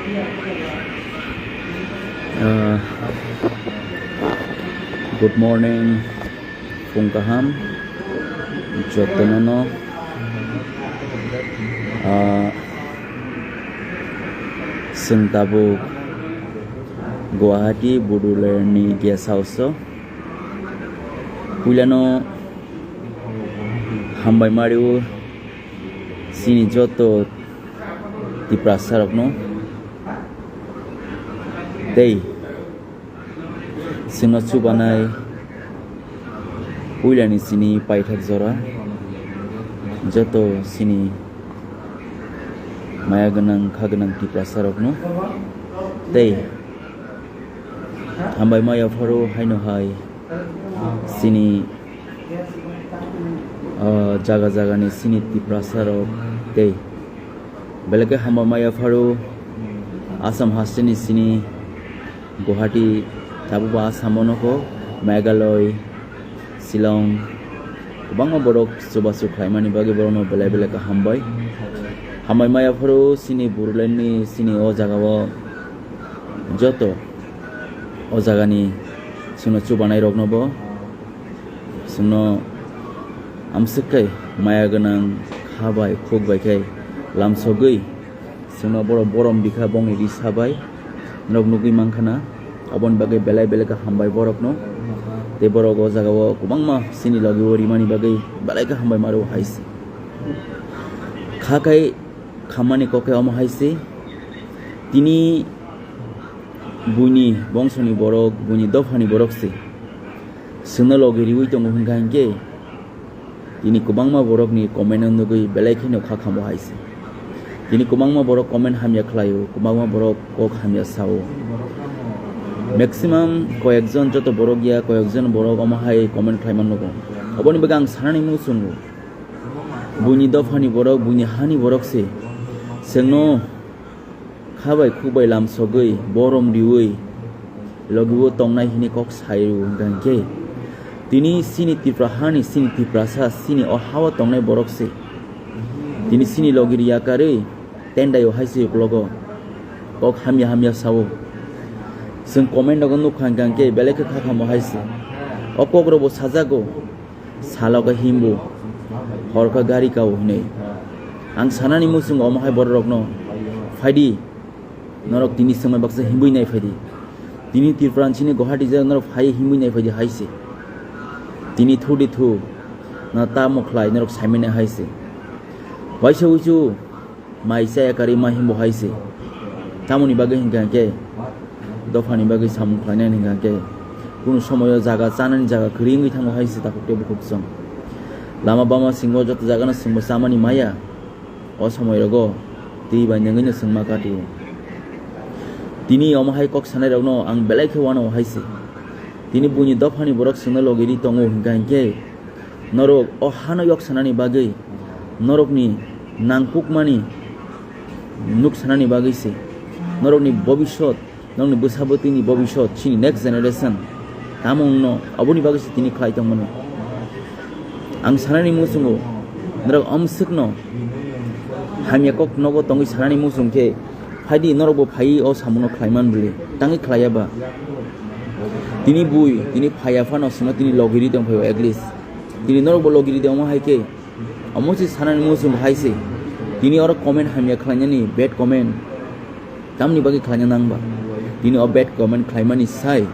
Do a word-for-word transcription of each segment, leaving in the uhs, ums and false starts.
Uh, good morning, phung kaham, jotono. Uh, chwng tabuk Guwahati Bodoland ni guest house o. Puilano hambai mario chini joto Tiprasa rokno tei chwngno chubanai puilani chini paithak jora joto chini maya gwnang kha gwnang Tiprasa rokno tei hambai maya pharo haino hai chini, ah, jaga jagani chini Tiprasa rok tei belai khe hambai maya pharo Assam hasteni chini Guwahati tabukbo Assam o nokho Meghalaya, Shillong, kwbangma borok chubachu khlaimani bagwi borokno belai belai khe hambai. Hambai maya pharo chini Bodoland ni chini o jaga o joto o jagani chwngno chubanai rokno bo chwngno amswk khe maya gwnang kha bai khuk bai khe lamsogwi chwngno borok borom bikha bongni risa bai norok nugwi mankha na. Aboni bagwi belai belai khe hambai borokno. Tei borok o jaga o kwbangma chini logi o rimani bagwi belai khe hambai maro hai se. Kha khai khammani kok khe omo hai se. Tini buini bongsoni borok, buini dophani borok se. Chwngno logi riwi tongo hwnkha hinkhe tini kwbangma borokni comment o nugwi belai kheno kha khamo hai se. Tini kwbangma borok comment hamya khlaio, kwbangma borok kok hamya sao. Maximum koyekjon, joto borok ya, koyekjon borok omo hai comment khlai man nugo. Oboni bagwi ang sanani muchungo, buini dophani borok, buini hani borok se chwngno kha bai khuk bai lamsogwi borom riwi logi o tongnai hini kok sai rw hwnkha hinkhe tini chini Tripura hani, chini Tiprasa, chini o ha o tongnai borok se tini chini logi riya karwi tendai o hai se uklogo kok hamya hamya sao. Chwng comment rogo nukha hwnkha hinkhe belai khe kha khamo hai se. O kok rok bo sajago. Salo khe himbu, hor khe gari kao hinwi. Ang sanani muchungo omo hai bororokno, phaidi, norok tini swngmai baksa himbui nai phaidi. Tini Tripura ni sini Guwahati jora norok phai himbui nai phaidi hai se. Tini thu di thu, na tamo khlai norok saimani hai se. Waisa uisu, mai chaya karwi ma himbo hai se. Tamoni bagwi hwnkha hinkhe dophani bagwi samung khlainani hwnkha hinkhe kunu somoyo jaga chanani jaga kwrwi wngwi thango hai se takhuk tei bukhuk song. Lama bama singbo joto jagano singbo chamani maya. O somoirogo twi bai nungwino chwngma katio. Tini omo hai kok sanairokno ang belai khe uanao hai se. Tini buini dophani borok chwngno logiri tongo hwnkha hinkhe norok o hano yok sanani bagwi, norokni nangkukmani nuk sanani bagwi se, norokni bobisot, norokni bwsa bwtwini bobisot, chini next generation tamo wngno, oboni bagwi se tini khlai tongmani. Ang sanani muchungo, norok omswkno hamya kok nogo tongwi sanani muchung khe, phaidi norokbo phaiwi o samungo khlai man bwle, tangwi khlaiya ba? Tini bui, tini phaiya phano sino tini logiri tong phaio at least. Tini norokbo logiri tongma hai khe, omo se sanani muchung hai se. Tini oro comment hamya khlainani, bad comment. Tamni bagwi khlaina nang ba? Tini o bad comment khlaimani sai.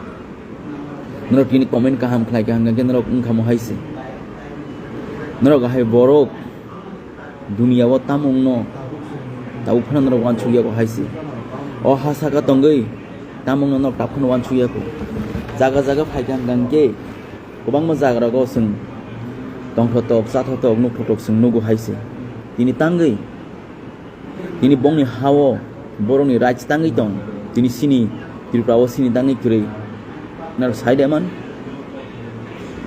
Norok tini comment kaham khlai kha hwnkha khe norok wngkha mo hai se. Norok hai borok Duniya o tamungno tabuk phano norok uansukya kho hai se. O ha saka tongwi tamungno norok tabuk phano uansukya kho. Jaga jaga phai kha hwnkha hinkhe kwbangma jaga rogo chwng tongthotok, chathotok, nukthotok chwng nugo hai se. Tini tangwi, tini bongni ha-o borokni rights tangwi tong, tini chini Tripura o chini tangwi kwrwi norok sai de man.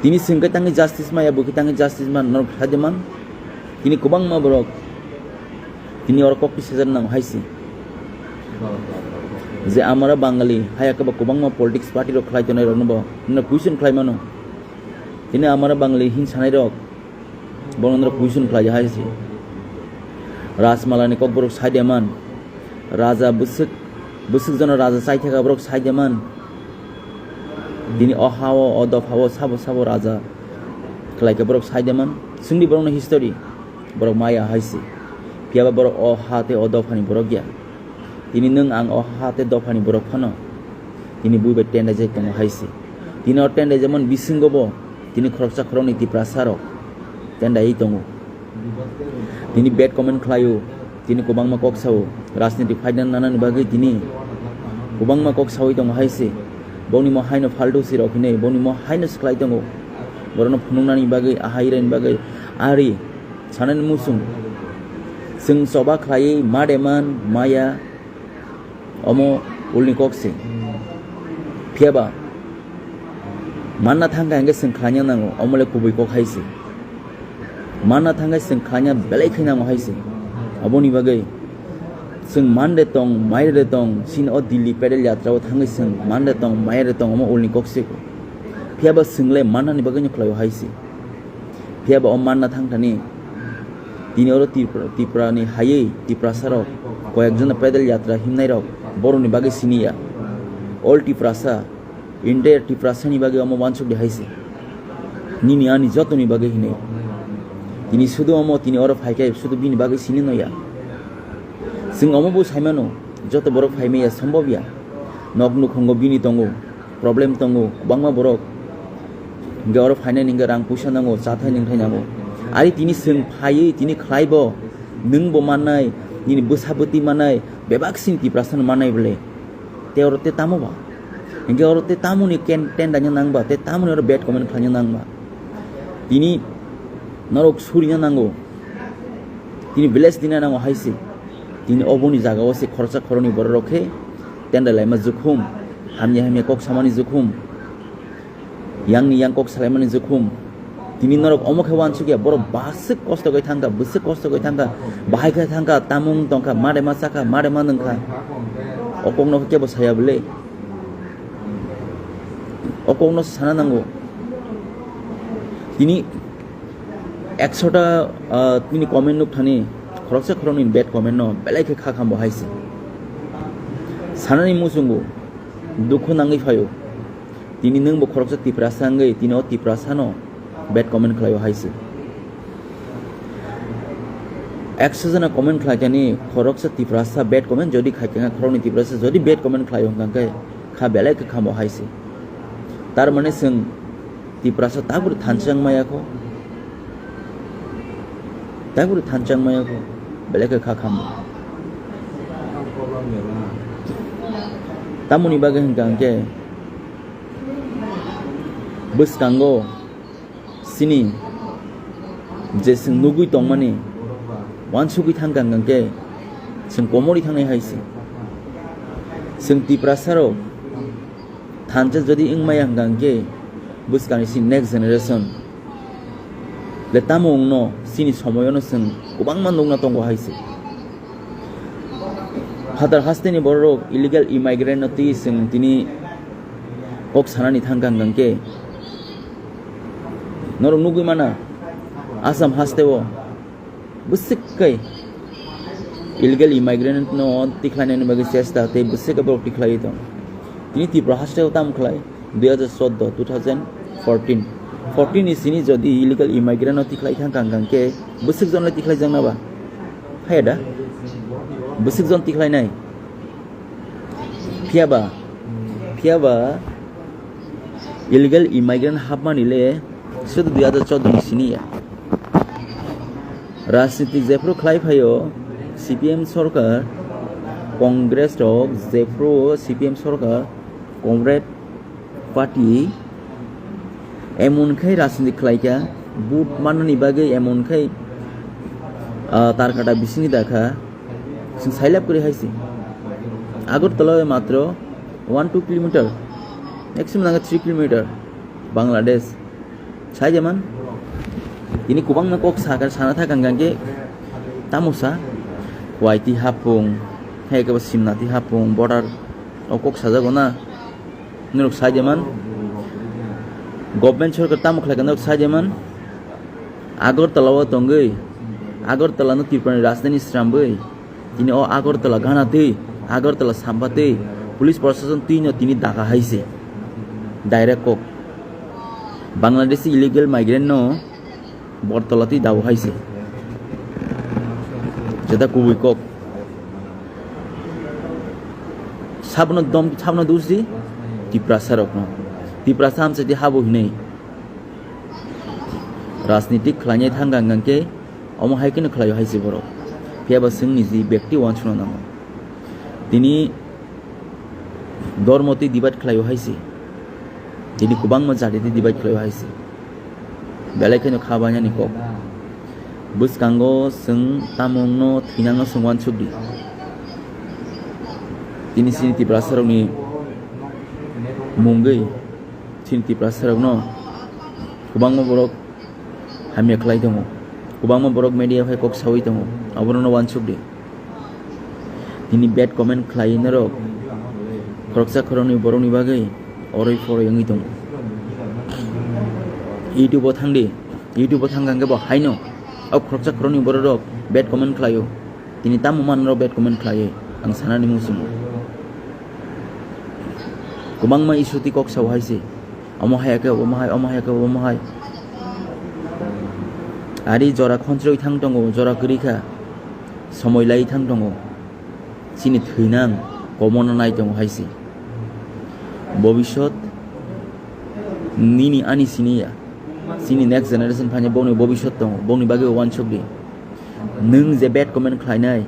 Tini chwng khe tangwi justice maya, bo khe tangwi justice man, norok sai de man. Tini kwbangma borok tini oro kok tisajak nang hai se. Je amara Bangali, haya khe ba kwbangma politics party rok khlai tongnai rokno bo norok question khlai mano. Tini amara Bangali hin sanai rok, bono norok question khlai hai se. Rajmalani kokborok sai de man. Raja bwswk Bwswk jono raja chaithaka borok saideman. Tini o ha-o, o dopha-o sabo sabo raja khlaikha borok saideman. Swngdi borokno history. Borok maya hai se. Phiyaba borok o ha tei o dophani borok ya. Tini nwng ang o ha tei dophani borok phano tini bui bai tendaijak tongo hai se. Tini o tendaijak mani bisingo bo tini khoroksa khoroknwi Tiprasa rok tendaiwi tongo. Tini bad comment khlaio, tini kwbangma kok sao, rajniti phaina nanani bagwi tini kwbangma kok saui tongo hai se. Bongni mo haino faltu si rok hinwi, bongni mo haino swklai tongo. Borokno phunuknani bagwi, ahai rani bagwi, ari sanani muchung. Chwng choba khlaiwi mademan maya, omo ulni kok se. Phiyaba manna thangkha hingke chwng khlaina nango, omo le kubui kok hai se. Manna thangkhe chwng khlaina belai khe nango hai se. Aboni bagwi chwng mande tong, maire tong, chini o Delhi pedal yatra o thangwi chwng mande tong, maire tong, omo ulni kok se. Phiyaba chwng le mannani bagwino khlaio hai se. Phiyaba o manna thangthani tini oro Tripura, Tripura ni haywi Tiprasa rok koyek jona pedal yatra himnai rok borokni bagwi siniya. All Tiprasa, entire Tiprasa ni bagwi omo wansuk di hai se. Nini ani joto ni bagwi hinwi. Tini sudu omo tini oro phai khe sudu bini bagwi sini no ya. Chwng omo bo sai mano, joto borok phai maya, sombhob ya. Nok nukhungo bini tongo, problem tongo, kwbangma borok. Hingke oro phainai hingke rang puisa nango, chathai ningthai nango. Ari tini chwng phaiwi tini khlai bo, nwng bo mannai, nini bwsa bwtwi mannai, bebak sini Tiprasa no mannai bole. Te oro te tamo ba? Hingke oro te tamo ni ken-, tenda nang ba, te tamo ni oro bad comment khlai nang ba. Tini norok suri nango. Tini village dina nango hai se. Tini oboni jaga o se khoroksa khoroknwi borok rok khe tenda laima jukhum, hamya hamya kok samani jukhum, yangni yang kok salaimani jukhum. Tini norok omo khe wansuk ya, borok bwswk kosto khe thangkha, bwswk kosto khe thangkha, bahai khe thangkha, tamung tongkha, mare ma chakha, mare ma nungkha. O kokno khe kebo saya bwle. O kokno sana nango. Tini ekshota, ah, tini comment nukthani khoroksa khoroknwi bad comment no belai khe kha khambo hai se. Sanani muchungo dukhu nangwi phaio. Tini nwng bo khoroksa Tiprasa wngwi tini o Tiprasa no bad comment khlaio hai se. Ekso jona comment khlaikani khoroksa Tiprasa bad comment jodi khaikha khoroknwi Tiprasa jodi bad comment khlaio hwnkha khe kha belai khe khambo hai se. Tar mane chwng Tiprasa tabuk thansa wng maya kho. Tabuk thansa wng maya kho. Belai khe kha khambo. Tamoni bagwi hwnkha hwnkhe bwskango chini je chwng nugwi tongmani wansugwi thangkha hwnkha hwnkhe chwng komorwi thangnai hai se. Chwng Tiprasa rok thansa jodi wng maya hwnkha hwnkhe bwskangni chini next generation le tamo wngno chini somoyono chwng kwbangma nukna tongo hai se. Phatar hasteni bororok illegal immigrant no twi chwng tini kok sanani thangkha hwnkha hwnkhe norok nugwi mana Assam hasteo bwswk khe illegal immigrant no tikhlainani bagwi chesta tei bwswk khe borok tikhlaiwi tong. Tini Tripura hasteo tamo khlai dui hajar chordo, two thousand fourteen, fourteen ni sini jodi illegal immigrant no tikhlai thangkha hwnkha hwnkhe bwswk jon le tikhlaijakna ba? Haya da? Bwswk jon tikhlainai? Phiyaba, phiyaba illegal immigrant hapmani le sudu dui hajar chordo ni sini ya. Rajniti jephru khlai phaio C P M sorkar, Congress rok jephru C P M sorkar, Comrade Party emon khai rajniti khlaikha, vote mannani bagwi emon khai, ah, tarkata bisingni dakha, chwng sailab kwrwi hai se. Agartala matro one two kilometer, maximum nang three kilometer, Bangladesh. Saijeman, tini kwbangma kok sakha, sana thakha hwnkha khe tamo sa, Kuwaiti hapung, hai khe bo Simnati hapung, border o kok sajago na. Norok saijeman, government sorkar tamo khlai kha norok saijeman, Agartala o tongwi, Agartala no Tripura ni rajdhani srambwi, tini o Agartala gana twi, Agartala sampa tei police prosason twino tini daga hai se. Direct kok. Bangladeshi illegal migrant no Bortola twi dao hai se. Jeta kubui kok. Sabno dom, sabno dusi Tiprasa rokno. Tiprasa hamsa di habo hinai. Rajnitik khlainai thang gang gang khe omo hai kheno khlaio hai se borok. Phiya ba chwngni ji bekti uansukna nango. Tini dormo twi debate khlaio hai se. Tini kwbangma jati twi debate khlaio hai se. Belai kheno kha bainani kok. Bwskango chwng tamungno thwinangno chwng uansuk di. Tini chini Tiprasa rokni mungwi chini Tiprasa rokno kwbangma borok hamya khlai tongo. Kwbangma borok media bai kok sawi tongo. Aborokno uansuk di. Tini bad comment khlai norok khoroksa khoroknwi borokni bagwi oroi poroi wngwi tongo. YouTube o thang di. YouTube o thang khe bo haino o khoroksa khoroknwi borok rok bad comment khlaio. Tini tamo manwi rok bad comment khlaiwi ang sanani muchungo. Kwbangma issue twi kok sao hai se. Omo hai khe, omo hai, omo hai khe, omo hai. Ari jora khonchirwi thang tongo, jora kwrwi kha. Somoi lai thang tongo. Chini thwinang komono nai tongo hai se. Bobisot nini ani sini ya. Chini next generation phanya bongni bobisot tongo. Bongni bagwi uansuk di. Nwng je bad comment khlainai,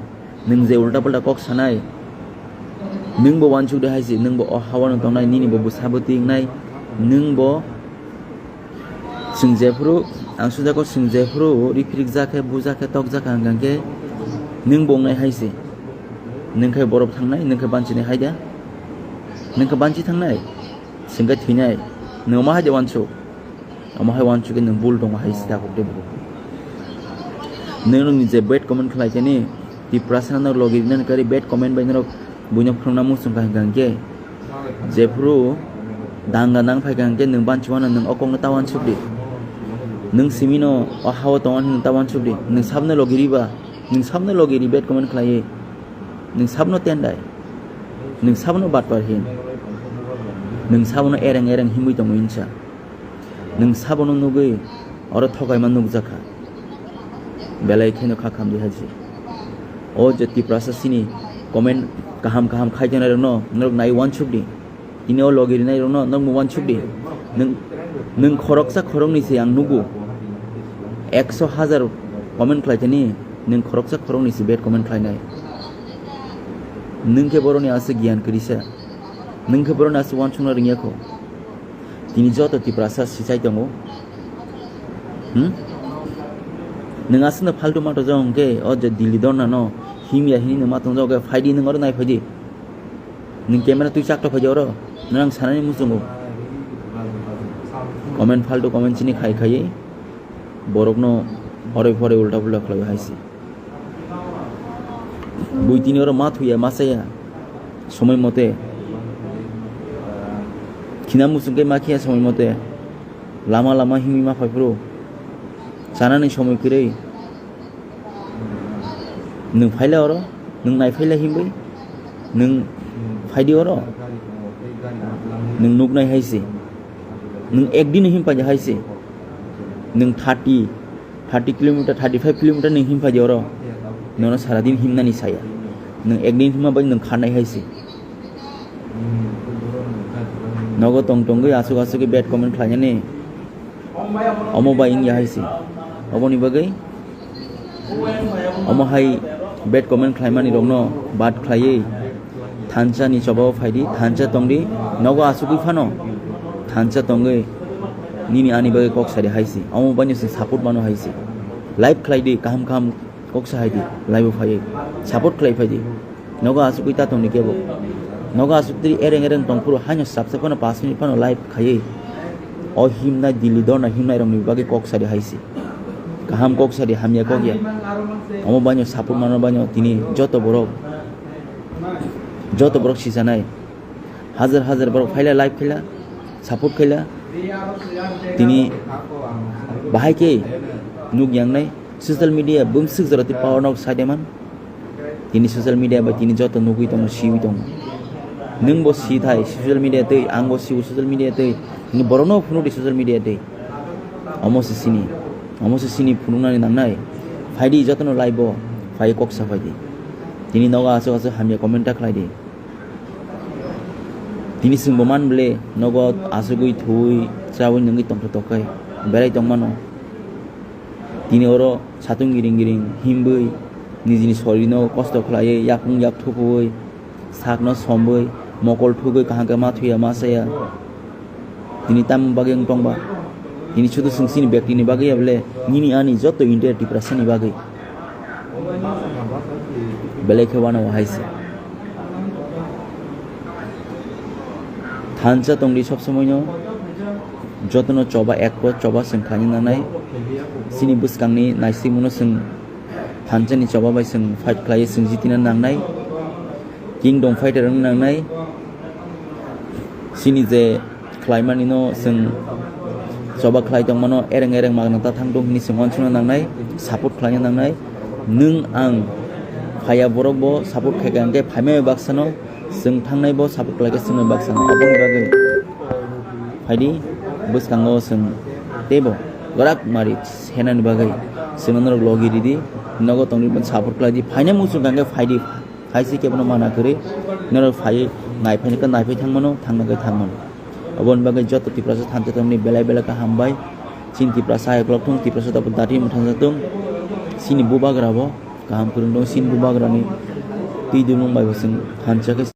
nwng je ulta pulta kok sanai, nwng bo uansuk de hai se, nwng bo o hawano tongnai, nini bo bwsa bwtwi wngnai, nwng bo chwng jephuru, ang sujako chwng jephuru riphirik ja khe, buja khe, tok ja khe, hwnkha khe nwng bo wngnai hai se. Nwng khe borok thangnai, nwng khe banchini hai da, nwng khe banchi thangnai, chwng khe thwinai, nwng ma hai de uansuk. Omo hai uansuk khe nwng bul tongo hai se takhuk de bo. Nwng nini je bad comment khlai khe ni, Tiprasa no logi rinani kari bad comment bai norok buino phwrwngna muchung kha hwnkha hwnkhe, jephuru danga nang phai kha hwnkhe nwng banchi mano, nwng o kokno ta uansuk di. Nwng simi no o hao tongo hwnwi ta uansuk di. Nwng sabno logi riba, nwng sabno logi ri bad comment khlaiwi. Nwng sabno tendai. Nwng sabno batpar hin. Nwng sabno ereng ereng himwi tongo hinsa. Nwng sabono nugwi oro thokaima nukjakha. Belai kheno kha khamdi haji. O je Tiprasa sini comment kaham kaham khaijaknairokno norok nai uansuk di. Tini o logi rinairokno norok uansuk di. Nwng, nwng khoroksa khoroknwi se ang nugo. Ekso hajar comment khlaithani nwng khoroksa khoroknwi se bad comment khlainai. Nwng khe boroni aswk giyan kwrwisa. Nwng khe boroni aswk uansukna ringya kho. Tini joto Tiprasa sichai tongo. Hmm? Nwng aswkno faltu ma tongjak hwnkhe o je Delhi dhorna no himya hinwi nwng ma tongjak hwnkhe phaidi nwng oro nai phaidi. Nwng camera twi chakta phaidi oro. Nwng ang sanani muchungo. Comment faltu comment chini khai khaiwi borokno horoi phoroi ulta pulta khlaiwi hai se. Bui tini oro ma thuya, ma chaya, somoi mote. Khina muchung khe ma khiya somoi mote. Lama lama himwi ma phai phuru. Chanani somoi kwrwi. Nwng phaila oro, nwng nai phaila himwi. Nwng phaidi oro. Nwng nuknai hai se. Nwng ekdin him paidi hai se. Nwng thirty, thirty kilometer, thirty five kilometer nwng him paidi oro. Nono sara din himnani saya. Nwng ekdin himma bai nwng kharnai hai se. Nogo tong tongwi aswk aswk khe bad comment khlainani. Omo bai wngya hai se. Oboni bagwi omo hai bad comment khlaimani rokno bad khlaiwi thansa ni choba o phaidi, thansa tongdi, nogo asugwi phano thansa tongwi nini ani bagwi kok sadi hai se. Omo baino se support mano hai se. Live khlaidi, kaham kaham kok sa hai di, live o phaiwi support khlai phaidi. Nogo asugwi ta tongdi kebo. Nogo asugwi ereng ereng tong phuru haino sabsa phano pas minute phano live khaiwi o himnai Delhi dhorna himnai rokni bagwi kok sadi hai se. Kaham kok sadi, hamya kok ya. Omo baino support mano baino tini joto borok, joto borok sijanai. Hajar hajar borok phaila live khaila, support khaila. Tini bahai khe nuk yangnai social media bumswk jora twi power nok saideman. Tini social media bai tini joto nugwi tongo, siwi tongo. Nwng bo si thai social media twi, ang bo siwi social media twi, tini borokno phunukdi social media twi. Omo se sini, omo se sini phunuknani nangnai. Phaidi jotono live o, phai kok saphaidi. Tini nogo aswk aswk hamya comment ta khlaidi. Tini chwngbo man ble nogo asugwi thuwi chawi nungwi tongtho tokhe belai tongmano. Tini oro satung giring giring himbwi nijini sorirno kosto khlaiwi yakung yak thukuwi sakno sombwi mokol thugwi kaham khe ma thuya ma saya. Tini tamni bagwi wng tongba? Tini sudu chwng chini bektini bagwi ya bole nini ani joto India Tiprasani bagwi. Belai khe uanao hai se. Thansa tongdi sob somoino jotono choba ekko choba chwng khlaina nangnai. Chini bwskangni naisikmano chwng thansani choba bai chwng fight khlaiwi chwng jitina nangnai. Kingdom fighter wng nangnai. Chini je khlaimanino chwng choba khlai tongmano ereng ereng magna ta thangthung hwnwi chwng uansukna nangnai, support khlaina nangnai. Nwng ang phaiya borok bo support khaikha hwnkhe phaima bai baksano chwng thangnai bo support khlaikha chwngno baksano. Aboni bagwi phaidi bwskango chwng teibo kwrak mari senani bagwi chwngno norok logi ridi, nogo tongdi, support khlaidi, phaina muchung kha hwnkhe phaidi. Hai se kebono mana kwrwi norok phaiwi naiphai khe naiphai thangmano, thangna khe thangmano. Oboni bagwi joto Tiprasa thansa tongmani belai belai khe hambai. Chini Tiprasa hai uklok thung, Tiprasa tabuk dati mwthangsa thung. Chini bubagra bo kaham kwrwng tong, chini bubagrani twi dumung bai bo chwng thansa khe